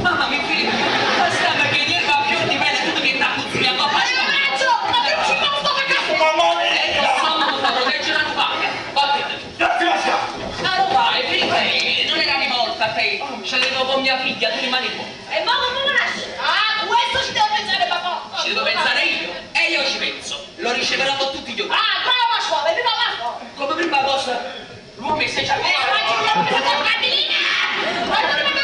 Mamma mia, figlio, ma stiamo chiedendo a fior di pelle tutto che sta cucina, ma Mamma fa proteggere la tua Va bene. Ma non vai, Filippo, non era rivolta a te. Ce l'avevo con mia figlia, tu rimani qua. E mamma come nasce? Ah, questo ci devo pensare papà. Ci devo pensare io. E io ci penso. Lo riceverò con tutti gli occhi. Ah, brava scuola, prima papà. Come prima cosa, l'uomo è senza E faccio una cosa con Candilina! Ma non mi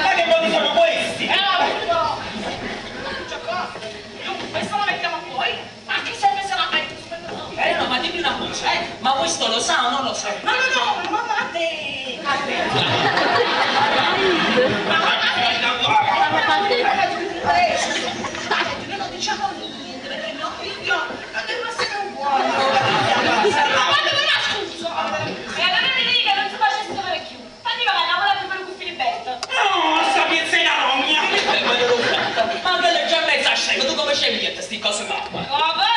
Ma che modi sono questi? Questo lo mettiamo poi, ma chi serve se la metto? No, ma dimmi una cosa, eh? Ma questo lo sa o non lo sa? No, no, no, mamma a te! A te! Mamma a te! Noi non diciamo niente perché mio figlio non deve essere un buono. Ma dove la scusa? E allora ti dico che non si facesse sapere più. Fammi pagare la volta per il Filiberto. No, sta piazzetta rogna! Ma quella è già mezza scema, tu come scemi niente sti cose qua? Vabbè!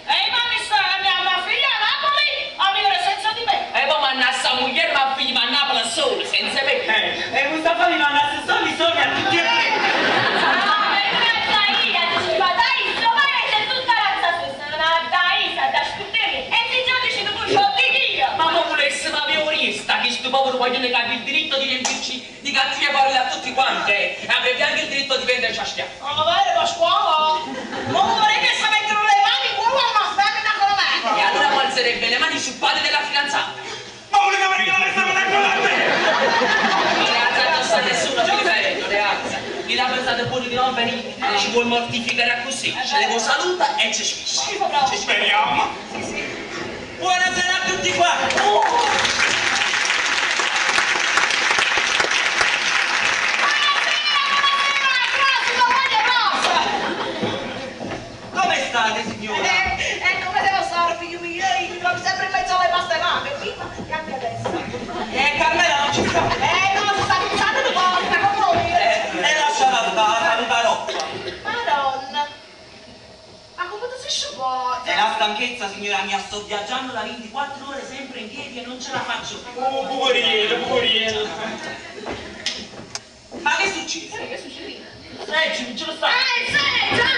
E mamma sta mia figlia a Napoli a vivere senza di me. E poi manna sta moglie ma figlia a Napoli sola, senza me. E Mustafa mi manda soli soli a tutti e tre! Ah, ma io dici, ma dai, sto paese è tutta razza stessa, non ha dai, sa da scutere. E se già dici tu, c'ho di io. Ma mo volesse ma avevo resta che sto povero guaglione che abbia il diritto di riempirci di cattive parole a tutti quanti, eh. E avrebbe anche il diritto di venderci a schiaffo. Ma vero, Pasquale? Ma vorrei che si mettono le mani in culo a una femmina con me! E allora mo alzerebbe le mani sul padre della fidanzata. Ma voleva perché non restava con la me! Non le alza addosso a nessuno, Filipe, non le alza. Gli l'ha pensato pure di non venire, ci vuol mortificare così. Ce le vuol saluta e ci sfiscia. Sì, fa bravo. Speriamo! Sì, sì. Buonasera a tutti qua! Buonasera, buonasera, grazie, la voglio rosa! Come state, signora? E come devo stare, figlio mio? Io mi trovo sempre in mezzo alle paste prima e anche adesso. Carmela non ci sta! No, si sta pensando di porta, con voi! E lasciala stare, saluta Rocca! Madonna! Ma come ti sei sciupata? È la stanchezza, signora mia, sto viaggiando da 24 ore sempre in piedi e non ce la faccio più. Oh, poverino, poverino. Ma che succede? Che succede? Seggi, ce lo sta. Ah, il seggia!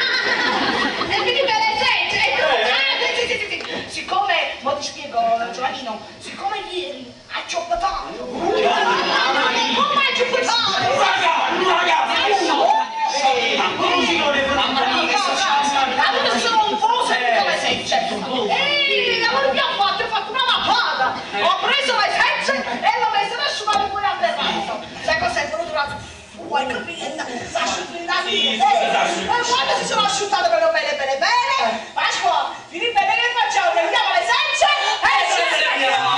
E quindi per le segge! E tu? Ah, sì, sì, sì, sì. Siccome, mo ti spiego, Giovannino, siccome ieri ha cioppato! Come ha cioppato? Raga, raga! Mamma mia, che succede? Allora sono un fuso come segge! Ehi, lavoro che ho fatto? Ho fatto una mappata! Ho preso le segge e l'ho messa ad asciugare pure al terrazzo! Sai cos'è? Venuto un altro... Vuoi capire? Si asciugata! Sì, sì, E si quando si sono asciuttate proprio bene, bene, bene, Pasqua, Filippo, che facciamo? Prendiamo le segge e le serviamo!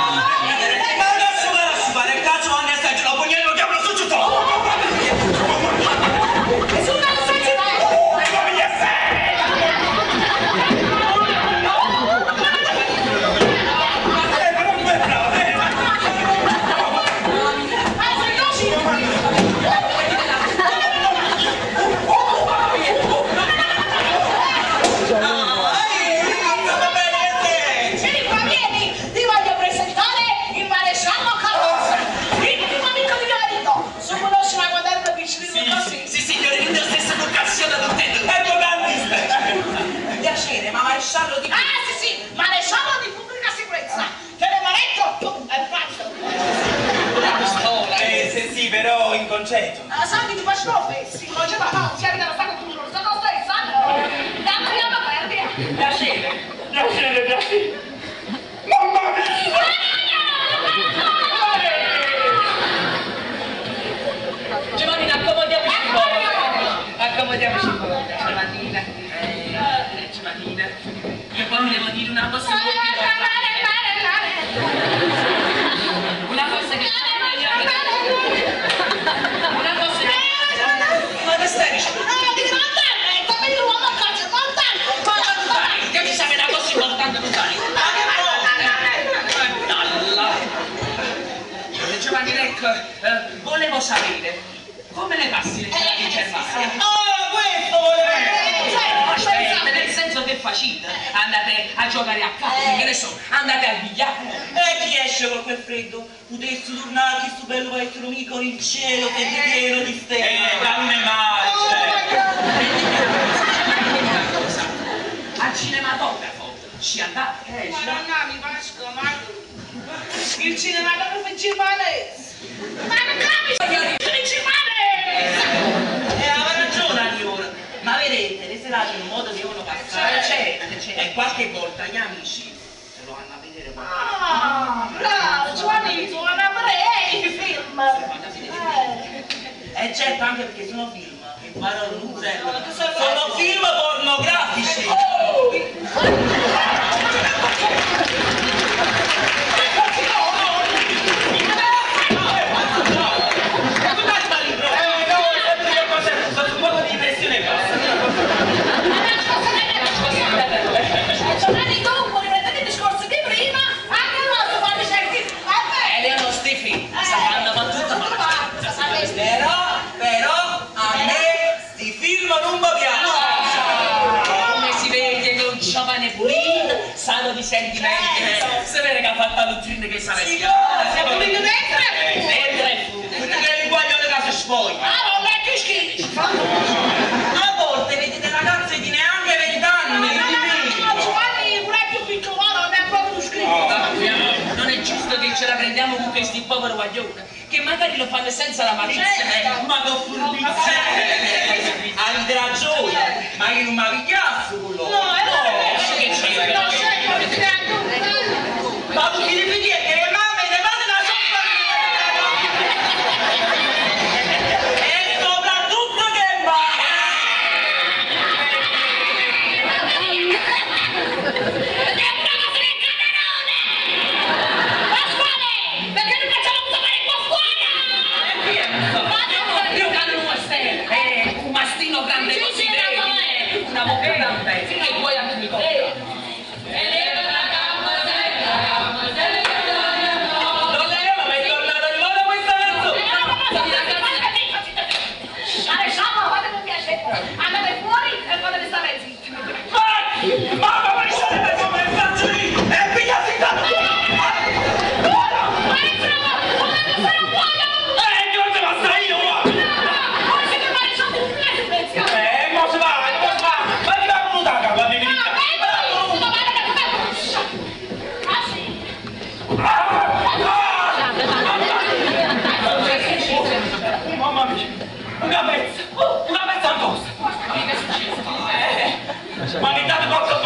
Ma non asciugare, asciugare, il cazzo non è segge, lo pugnello chiamano su tutto! E su una segge Mamma mia. congedo. Ah, sai, ti faccio no, sì, non c'è da no, si arriva da stare con tu, non sto stai, sai? Dammi la perdi. Piacere. Piacere, piacere. Mamma mia! Giovannina, accomodiamoci un po'. Accomodiamoci un po', Giovannina. Giovannina, io poi ti devo dire una cosa molto importante. Una cosa che... Una cosa che... Ma che stai dicendo? Che ci serve una cosa importante, non sai? Dalla. Giovannina, ecco, volevo sapere come le passi le serate in Germania? Ah, questo volevo! Aspetta, nel senso che facite? Andate a giocare a carte, che ne so, andate al biliardo. E chi esce con quel freddo? Potessi tornare a questo bello paese mio con il cielo sempre pieno di stelle. La luna è marcia. Una cosa, al cinematografo ci andate? Madonna, mi faccio, ma il cinematografo è giapponese. Ma non capisci? Il giapponese! E aveva ragione allora. Ma vedete, le serate in un modo devono passare. Certo, certo. E qualche volta gli amici se lo vanno a vedere qua. Ah, bravo, Giovanni, tu i film. E certo, anche perché sono film che guardano non servono. Sono film pornografici. No, sapete che cos'è? Sotto un poco di pressione e basta. Giovanni, tu puoi riprendere il discorso di prima, anche loro fanno certi. Eleonora Stifi, sta fanno con tutta parte. Però, a me sti film non mi piacciono. Come si vede che un giovane pulito, sano di sentimenti. Si vede che ha fatto la dottrina che sa Signora, Siamo puliti dentro? Dentro e fuori. Perché il guaglione che si spoglia. Ah, non è che schifo. A volte vedete ragazze di neanche 20 anni. No, no, no, Giovanni pure è più piccolo, non è proprio uno schifo. Non è giusto che ce la prendiamo con questi poveri guaglioni, che magari lo fanno senza la malizia. Certo. Ma che furbizia! Avete ragione, ma io non mi pigliassi con loro. No, è che c'è? No, c'è neanche un Ma tu mi ripeti che le mamme ne vanno da sopra! E soprattutto che ma! È una cosa del camerone! Pasquale! Perché non facciamo cosa fare qua fuori? Io canno un mastino grande Sì, così, sì, vedi? ma Una bocca grande, che vuoi a chi mi tocca? Non è, ma è tornata di moda questa canzone! Alessandro, fatemi un piacere. Andate fuori e fatemi stare zitti. Mamma, ma riuscite come faccio io? E pigliate intanto! Non te la stai io, va! Mo si va, mo si va! Ma ti va con una capa di verità! Mamma mia! Una pezza! Una pezza addosso! Ma mi date qualcosa?